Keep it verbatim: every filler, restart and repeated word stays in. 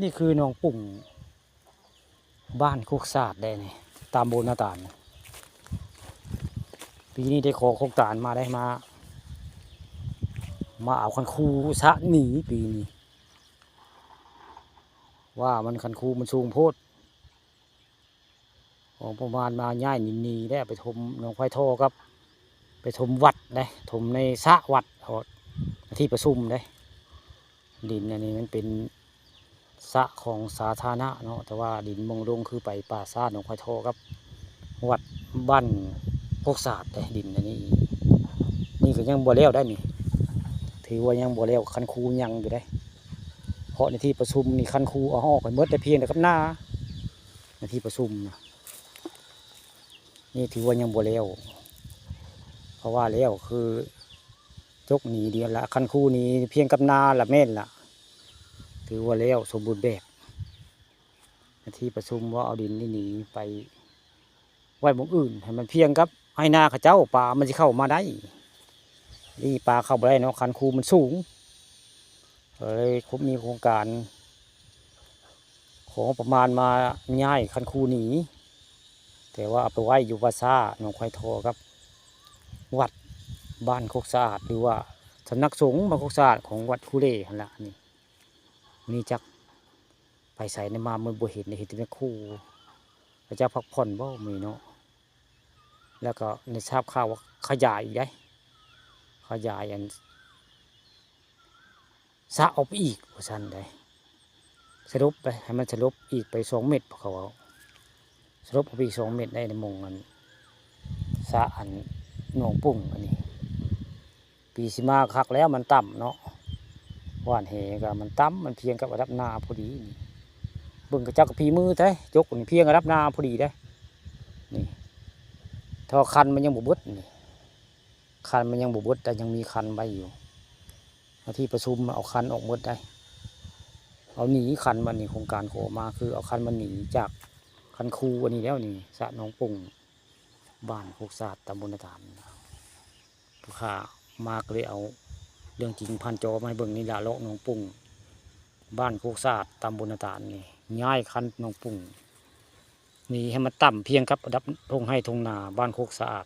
นี่คือหนองปุ่ง บ้านโคกสะอาดได้นี่ ตำบลนาตาล ปีนี้ได้ขอโครงการมาได้มา มาเอาคันคูสะหนีปีนี้ ว่ามันคันคูมันสูงโพด ของประมาณมาย้ายหนีหนีได้ไปถมหนองควายทอครับ ไปถมวัดได้ ถมในสระวัดเอาที่ประชุมได้ ดินอันนี้มันเป็นสระของสาธารณะเนาะ แต่ว่าดินมองลงคือไปป่าซ่าหนองควายทอครับ วัดบ้านโคกสะอาดได้ดินอันนี้ นี่ก็ยังบ่แล้วได้นี่ ถือว่ายังบ่แล้ว คันคูยังอยู่ได้ เพราะในที่ประชุมนี่คันคูเอาออกไปหมดได้เพียงแต่กับนา ในที่ประชุมนะ นี่ถือว่ายังบ่แล้ว เพราะว่าแล้วคือจกหนีเดียวละ คันคูหนีเพียงกับนาละแม่นละ ถือว่าแล้วสมบูรณ์แบบ ในที่ประชุมว่าเอาดินนี่หนีไปไว้หม่องอื่น ให้มันเพียงกับให้นาเขาเจ้า ปลามันสิเข้ามาได้ นี่ปลาเข้าบ่ได้เนาะ คันคูมันสูง เลยมีโครงการ ของประมาณมาย้ายคันคูหนี แต่ว่าเอาไปไว้อยู่ป่าซ่าหนองควายทอครับ วัดบ้านโคกสะอาด หรือว่าสำนักสงฆ์บ้านโคกสะอาดของวัดคูเล่หั่นละนี่ นี่จักไปใส่ในมามันบ่เห็น เห็นแต่แม่ครู พระเจ้าพักผ่อนบ่มีเนาะ แล้วก็ในทราบข่าวว่าขยายอีกได้ ขยายอันสระออกไปอีกว่าซั่นได้ สลบไป ให้มันสลบอีกไปสองเมตร เขาเอาสลบออกไปอีกสองเมตรได้ในหม่องอันสระอันหนองปุ่งอันนี้ ปีสิมาคักแล้วมันต่ำเนาะ หว่านแหก็มันต่ำ มันเพียงกับระดับนาพอดีนี่ เบิ่งเขาเจ้าก็ฝีมือแท้ จกนี่เพียงระดับนาพอดีได้ นี่ ถ้าคันมันยังบ่เบิดนี่ คันมันยังบ่เบิด แต่ยังมีคันไว้อยู่ ในที่ประชุมเอาคันออกหมดได้ เอาหนีคันมันนี่ โครงการขอมาคือเอาคันมันหนีจากคันคูอันนี้แล้วนี่ สระหนองปุ่ง บ้านโคกสะอาด ตำบลนาตาล ผู้ข้ามาก็เลยเอาเรื่องจริงผ่านจอมาให้เบิ่งนี่ละ เลาะหนองปุ่ง บ้านโคกสะอาด ตำบลนาตาลนี่ ย้ายคันหนองปุ่ง นี่ให้มันต่ำเพียงกับระดับทุ่งไร่ทุ่งนา บ้านโคกสะอาด